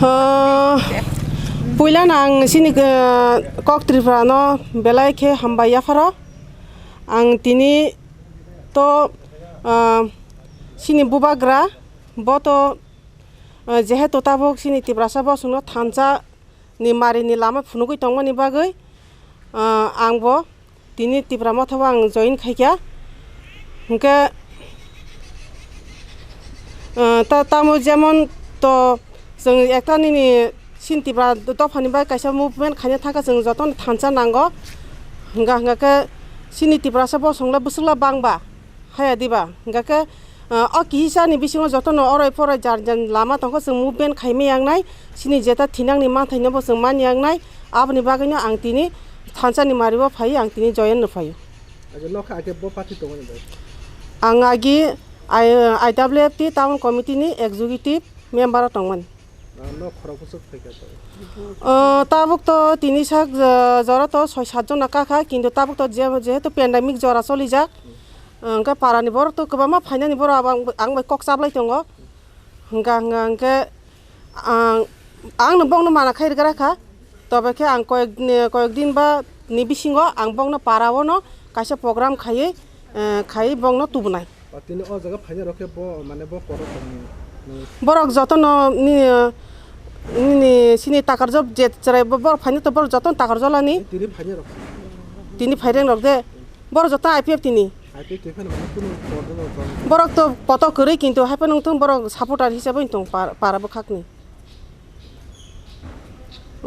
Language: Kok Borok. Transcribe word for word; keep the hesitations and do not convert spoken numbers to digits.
Ah, puila no ang chini, ah, kok Tripura no belai khe hambai yapharo. Ang tini to, ah, chini bubagra bo to, ah, jehetu tabuk chini Tiprasa bosongno thansa ni mari ni lama phunugwi tongmani bagwi, ah, ang bo tini Tipra Motha o ang join khaikha. Hwnkhe, ah, ta-, tamo jemon to chwng ekta nini chini Tipra dophani bai kaisa movement khaina thangkha, chwng jotono thansa nango. Hwnkha, hwnkha khe chini Tiprasa bosongla bwswkla bangba. Haya diba? Hingkha khe, ah, o kisa ni bisingo jotono oroi poroi jar jar lama tongkha, chwng movement khaimai yangnai, chini jeta thinangni manthaino bo chwng man yangnai, aboni bagwino ang tini thansa ni mari o phai, ang tini join no phaio. Age nokha age bo party tongmani bai? Ang agi I, I W F T town committee ni executive member o tongmani. Ah, nok khorok bwswk phaikha to? Ah, tabuk to tini sak, ah, jora to soi sat jona kakha, kintu tabuk to je-, jehetu pandemic jora cholijak, ah, hwnkhe parani borok to kwbangma phainani borok abo ang, ang bai kok chaplai tongo. Hwnkha, hwnkha hwnkhe ang, ang no bokno mana khai rwgra kha, tobe khe ang koyek, koyek din ba ni bisingo ang bokno para o no kaisa program khaiwi, ah, khaiwi bokno tubunai. O, tini o jaga phaina rok khe bo, mane bo kotor tongni, nung. Borok jotono ni, nini sini takarjok je chwrai bo-, borok phaina to borok jotono takarjolani. Tini phaina rok. Tini phaireng rok de. Borok jotono I P F tini. I P F tini phano mane kunu kotor rok tong. Borok to kotor kwrwi kintu hai phano wngthung borok supporter hisabe wngthung par-, para bwkhakni.